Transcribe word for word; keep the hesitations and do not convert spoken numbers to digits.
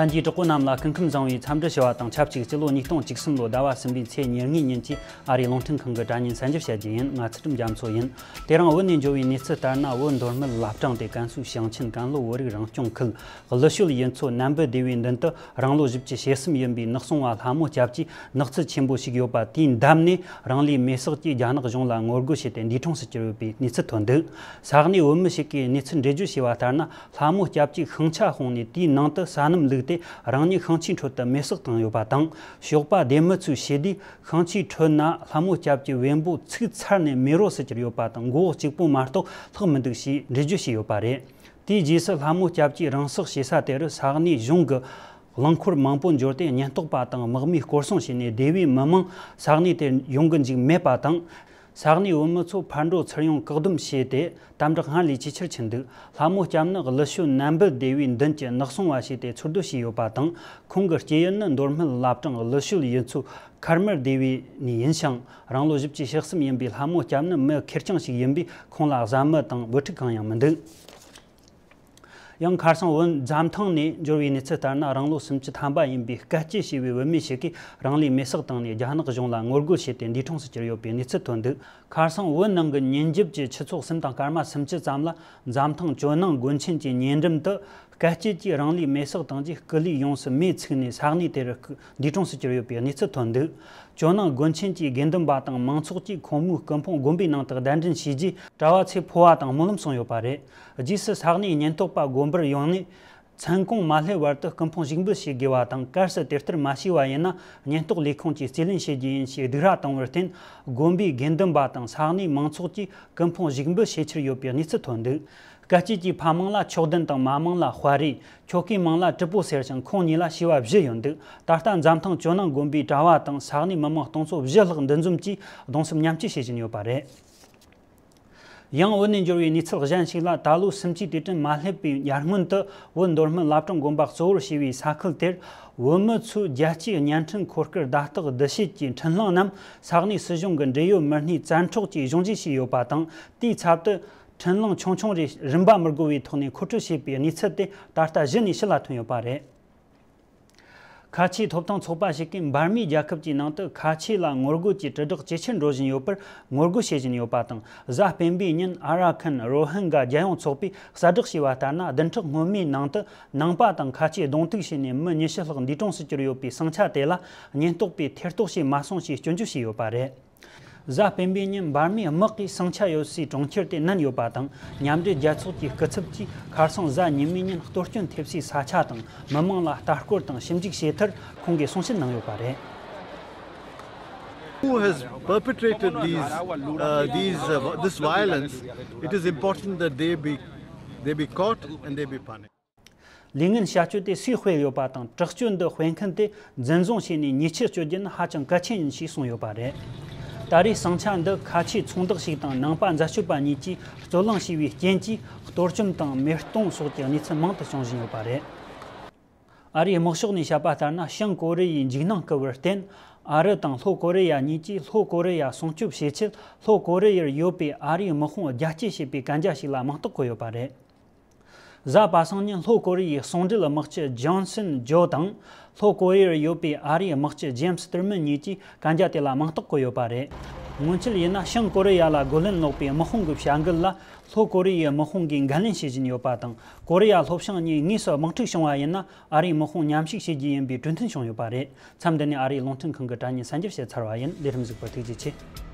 གསན་མཁན་གྲོགས་པོ་རྣམས་ལ་སྐུ་ཁམས་བཟང་བའི་འཚམས་འདྲི་ཞུ་བ་དང་ཆབས་ཅིག་སྤྱི་ལོ་ཉིས་སྟོང་བཅུ་གསུམ་ལོ་ཟླ་བ་གསུམ་པའི་ཚེས་ཉེར་གཉིས་ཉིན་གྱི་ཨ་རིའི་རླུང་འཕྲིན་ཁང་གི་དྲ་བརྙན་གསན་རྒྱབ་བྱ་རྒྱུ་ཡིན། ང་ཚུལ་ཁྲིམས་རྒྱ་མཚོ་ཡིན། དེ་རིང་བོད་ནས་འབྱོར་བའི་གནས་ཚུལ་ལྟར་ན། བོད་མདོ་སྨད་བླ་བྲང་སྟེ་ཀན་སུའུ་ཞིང་ཆེན་ཀན་ལྷོ་བོད་རིགས་རང་སྐྱོང་ཁུལ་ཀླུ་ཤོད་ཡུལ་ཚོ་ནན་པི་སྡེ་བའི་མདུན་དུ་རང་ལོ་བཞི་བཅུ་ཞེ་གསུམ་ཡིན་པའི་ནག་སྲུང་བ་ལྷ་མོ་སྐྱབས་ཀྱིས་ནགས་ཚལ་ཆེན་པོ་ཞིག་ཡོད་པ་དེའི་འདབས་ནས་རང་ལུས་མེ་སྲེག་གིས་རྒྱ་ནག་གཞུང་ལ་ངོ་རྒོལ་བྱས་ཏེ་འདས་གྲོངས་སུ་གྱུར་ཡོད་པའི་གནས་ཚུལ་ཐོན་འདུག་ས་གནས་བོད་མི་ཞིག་གིས་གནས་ཚུལ་འགྲེལ་བརྗོད་བྱས་པ་ལྟར་ན། ལྷ་མོ་སྐྱབས་ཀྱིས་ཤིང་ཆ་ཕོངས་ནས་དེའི་ནང་དུ་ས་སྣུམ་བླུགས་ཏེ་རང་ཉིད་ཤིང་ཆའི་ཁྲོད་དུ་མེ་སྲེག་བཏང་ཡོད་པ་དང་། ཞོགས་པ་སྡེ་མི་ཚོས་ཤེས་དུས་ཤིང་ཆའི་ཁྲོད་ན་ལྷ་མོ་སྐྱབས་ཀྱི་བེམ་པོ་ཚིག་ཚར་ནས་མེ་རོ་སུ་གྱུར་ཡོད་པ་དང་། མགོ་བོ་གཅིག་པོ་མ་གཏོགས་ལྷག་མི་འདུག་ཅེས་འགྲེལ་བརྗོད་བྱས་ཡོད་པ་རེད། དེའི་རྗེས་སུ་ལྷ་མོ་སྐྱབས་ཀྱིས་རང་སྲེག་བྱེད་ས་དེར་ས་གནས་གཞུང་གི་རླངས་འཁོར་མང་པོ་འབྱོར་ཏེ་ཉེན་རྟོག་པ་དང་དམག་མིས་སྐོར་སྲུང་བྱས་ནས། སྡེ་བའི་མི་མང་ས་གནས་དེར་ཡོང་གི་འཇུག་མེད་པ་དང་། ས་གནས་བོད་མི་ཚོ་ཕར་འགྲོ་ཚུར་ཡོང་བཀག་སྡོམ་བྱས་ཏེ་དམ་དྲག་སྔར་ལས་ཇེ་ཆེར་ཕྱིན་འདུག་ལྷ་མོ་སྐྱབས་ནི་ཀླུ་ཤོད་ནན་པི་སྡེ་བའི་མདུན་གྱི་ནགས་སྲུང་བ་ཞིག་སྟེ་འཚོ་སྡོད་བྱས་ཡོད་པ་དང་། ཁོང་གི་སྐྱེས་ཡུལ་ནི་མདོ་སྨད་བླ་བྲང་ཀླུ་ཤོད་ཡུལ་ཚོ་མཁར་དམར་སྡེ་བའི་ནས་ཡིན་ཞིང་། རང་ལོ་བཞི་བཅུ་ཞེ་གསུམ་ཡིན་པའི་ལྷ་མོ་སྐྱབས་ནི་མི་ཁེར་རྐྱང་ཞིག་ཡིན་པས། ཁོང་ལ་བཟའ་མི་དང་བུ་ཕྲུག་གང་ཡང་མི་འདུག་ཡང་ཁ་སང་བོད་འཛམ་ཐང་ནས་འབྱོར་བའི་གནས་ཚུལ་ལྟར་ན། རང་ལོ་སུམ་ཅུ་ཐམ་པ་ཡིན་པའི་སྐད་སྐྱེས་ཞེས་པའི་བུད་མེད་ཞིག་གིས་རང་ལུས་མེ་སྲེག་བཏང་ནས་རྒྱ་ནག་གཞུང་ལ་ངོ་རྒོལ་བྱས་ཏེ་འདས་གྲོངས་སུ་གྱུར་ཡོད་པའི་གནས་ཚུལ་ཐོན་འདུག་ཁ་སང་བོད་ནང་གི་ཉིན་རྒྱབ་ཀྱི་ཆུ་ཚོད་གསུམ་དང་སྐར་མ་སུམ་ཅུ་ཙམ་ལ་འཛམ་ཐང་ཇོ་ནང་དགོན་ཆེན་གྱི་ཉེ་འགྲམ་དུ་སྐད་སྐྱེས་ཀྱིས་རང་ལུས་མེ་སྲེག་བཏང་རྗེས་སྐུ་ལུས་ཡོངས་སུ་མེས་ཚིག་ནས་ས་གནས་དེར་འདས་གྲོངས་སུ་གྱུར་ཡོད་པའི་གནས་ཚུལ་ཐོན་འདུག་ཇོ་ནང་དགོན་ཆེན་གྱི་དགེ་འདུན་པ་དང་མང་ཚོགས་ཀྱིས་ཁོང་མོའི་སྐུ་ཕུང་དགོན་པའི་ནང་དུ་གདན་འདྲེན་བྱས་རྗེས་གྲྭ་བ་ཚོས་འཕོ་བ་དང་སྨོན་ལམ་གསུངས་ཡོད་པ་རེད། རྗེས་སུ་ས་གནས་ཉེན་རྟོག་པ་དགོན་པར་ཡོང་ནས། མཚན་གུང་མ་སླེབས་བར་དུ་སྐུ་ཕུང་ཞིག་འབུད་བྱེད་དགོས་པ་དང་། གལ་སྲིད་དེ་ལྟར་མ་བྱས་པ་ཡིན་ན་ཉེན་རྟོག་ལས་ཁུངས་ཀྱིས་རྩིས་ལེན་བྱེད་རྒྱུ་ཡིན་ཞེས་སྡིགས་ར་བཏང་བར་བརྟེན། དགོན་པའི་དགེ་འདུན་པ་དང་ས་གནས་མང་ཚོགས་ཀྱིས་སྐུ་ཕུང་ཞིག་འབུད་བྱེད་འཆར་ཡོད་པའི་གནས་ཚུལ་ཐོན་འདུག་སྐད་སྐྱེས་ཀྱི་ཕ་མིང་ལ་ཆོག་ལྡན་དང་མ་མིང་ལ་དཔའ་རིས། ཁྱོ་གའི་མིང་ལ་དྲུ་པོ་ཟེར་ཞིང་། ཁོང་གཉིས་ལ་བྱིས་པ་བཞི་ཡོད་འདུག་ད་ལྟ་འཛམ་ཐང་ཇོ་ནང་དགོན་པའི་གྲྭ་བ་དང་ས་གནས་མི་མང་སྟོང་ཚོ་བཞི་ལྷག་འདུ་འཛོམས་ཀྱིས་གདུང་སེམས་མཉམ་སྐྱེད་བྱེད་བཞིན་ཡོད་པ་རེད། ཡང་བོད་ནས་འབྱོར་བའི་གནས་ཚུལ་གཞན་ཞིག་ལ། ད་ལོ་སུམ་ཅུའི་དུས་དྲན་མ་སླེབས་པའི་ཡར་སྔོན་དུ་བོད་མདོ་སྨད་བླ་བྲང་དགོན་པ་གཙོ་བོར་བྱས་པའི་ས་ཁུལ་དེར་བོད་མི་ཚོས་རྒྱལ་གཅེས་བརྙན་འཕྲིན་འཁོར་སྐར་བརྡ་རྟགས་བསྡུ་བྱེད་ཀྱི་འཕྲིན་ལམ་རྣམས་ས་གནས་སྲིད་གཞུང་གི་འབྲེལ་ཡོད་མི་སྣས་བཙན་འཕྲོག་གིས་གཞུང་བཞེས་བྱས་ཡོད་པ་དང་། དེའི་ཚབ་ཏུ་འཕྲིན་ལམ་ཆུང་ཆུང་རེ་རིན་པ་མི་དགོས་པའི་ཐོག་ནས་མཁོ་སྤྲོད་བྱས་པའི་གནས་ཚུལ་དེ་ད་ལྟ་གཞི་ནས་ཕྱི་ལ་ཐོན་ཡོད་པ་རེད། ཁ་ཆེའི་ཐོབ་ཐང་ཚོགས་པ་ཞིག་གིས་འབར་མའི་རྒྱལ་ཁབ་ཀྱི་ནང་དུ་ཁ་ཆེ་ལ་ངོ་རྒོལ་གྱི་དྲིལ་བསྒྲགས་ཇེ་ཆེར་འགྲོ་བཞིན་ཡོད་པར་ངོ་རྒོལ་བྱེད་བཞིན་ཡོད་པ་དང་། གཟའ་སྤེན་པའི་ཉིན་ཨ་ར་ཁན་རོ་ཧིན་གྷ་རྒྱལ་ཡོངས་ཚོགས་པས་གསལ་བསྒྲགས་བྱས་པ་ལྟར་ན། བདུན་ཕྲག་སྔོན་མའི་ནང་དུ་ནང་པ་དང་ཁ་ཆེ་གདོང་ཐུག་བྱས་ནས་མི་ཉི་ཤུ་ལྷག་འདས་གྲོངས་སུ་གྱུར་ཡོད་པའི་ཟིང་ཆ་དེ་ལ་ཉེན་རྟོག་པས་ཐེ་གཏོགས་བྱས་མ་སོང་ཞེས་སྐྱོན་བརྗོད་བྱས་ཡོད་པ་རེད། གཟའ་སྤེན་པའི་ཉིན་འབར་མའི་དམག་གིས་ཟིང་ཆ་ཡོད་སའི་གྲོང་ཁྱེར་དེ་མནན་ཡོད་པ་དང་། མཉམ་འབྲེལ་རྒྱལ་ཚོགས་ཀྱི་སྐུ་ཚབ་ཀྱིས་ཁ་སང་གཟའ་ཉི་མའི་ཉིན་གཏོར་སྐྱོན་ཐེབས་སའི་ས་ཆ་དང་མི་མང་ལ་ལྟ་སྐོར་དང་ཞིབ་འཇུག་བྱེད་མཐར་ཁོང་གིས་གསུང་བཤད་གནང་ཡོད་པ་རེད། Who has perpetrated these, uh, these, uh, this violence? It is important that they be, they be caught and they be punished. ལས་ངན་བྱ་སྤྱོད་དེ་སུས་སྤེལ་ཡོད་པ་དང་། དྲག་སྤྱོད་འདི་སྤེལ་མཁན་དེ་འཛིན་བཟུང་བྱས་ནས་ཉེས་ཆད་གཅོད་རྒྱུ་ནི་ཧ་ཅང་གལ་ཆེན་ཡིན་ཞེས་གསུངས་ཡོད་པ་རེད། ད་རེས་ཟིང་ཆ་འདི་ཁ་ཆེའི་ཚོང་བདག་ཞིག་དང་ནང་པ་འཛད་སྤྱོད་པ་གཉིས་ཀྱིས་རྩོད་གླེང་བྱས་པའི་རྐྱེན་གྱིས་གཏོར་བཅོམ་དང་མེ་སྟོང་སོགས་ཀྱི་གནས་ཚུལ་མང་དུ་བྱུང་བཞིན་ཡོད་པ་རེད། ཨ་རིའི་དམག་ཤོག་ནས་བཤད་པ་ལྟར་ན། བྱང་ཀོ་རི་ཡའི་འཇིགས་སྣང་སྐུལ་བར་བརྟེན། ཨ་རི་དང་ལྷོ་ཀོ་རི་ཡ་གཉིས་ཀྱིས་ལྷོ་ཀོ་རི་ཡ་སྲུང་སྐྱོབ་བྱེད་ཆེད་ལྷོ་ཀོ་རི་ཡར་ཡོད་པའི་ཨ་རིའི་དམག་དཔུང་རྒྱ་སྐྱེད་བྱེད་པའི་གན་རྒྱ་ཞིག་ལ་མིང་རྟགས་བཀོད་ཡོད་པ་རེད། གཟའ་པ་སངས་ཉིན་ལྷོ་ཀོ་རི་ཡའི་ཟུང་འབྲེལ་དམག་སྤྱི་ཇོན་སན་ཇོ་དང་། ལྷོ་ཀོ་རི་ཡར་ཡོད་པའི་ཨ་རིའི་དམག་སྤྱི་ཇེམ་སི་ཏིར་མན་གཉིས་ཀྱིས་གན་རྒྱ་དེ་ལ་མིང་རྟགས་བཀོད་ཡོད་པ་རེད། སྔོན་ཆད་ཡིན་ན་བྱང་ཀོ་རི་ཡ་ལ་རྒོལ་ལན་སློག་པའི་དམག་དཔུང་གི་བྱ་འགུལ་ལ་ལྷོ་ཀོ་རི་ཡའི་དམག་དཔུང་གིས་འགན་ལེན་བྱེད་བཞིན་ཡོད་པ་དང་། ཀོ་རི་ཡ་ལྷོ་བྱང་གཉིས་དངོས་སུ་དམག་འཁྲུག་བྱུང་བ་ཡིན་ན། ཨ་རིའི་དམག་དཔུང་མཉམ་ཞུགས་བྱེད་རྒྱུ་ཡིན་པའི་གྲོས་མཐུན་བྱུང་ཡོད་པ་རེད། མཚམས་འདི་ནས་ཨ་རིའི་རླུང་འཕྲིན་ཁང་གི་དྲ་བརྙན་གསར་འགྱུར་བཤད་ཚར་བ་ཡིན། ལས་རིམ་གཟིགས་པར་ཐུགས་རྗེ་ཆེ།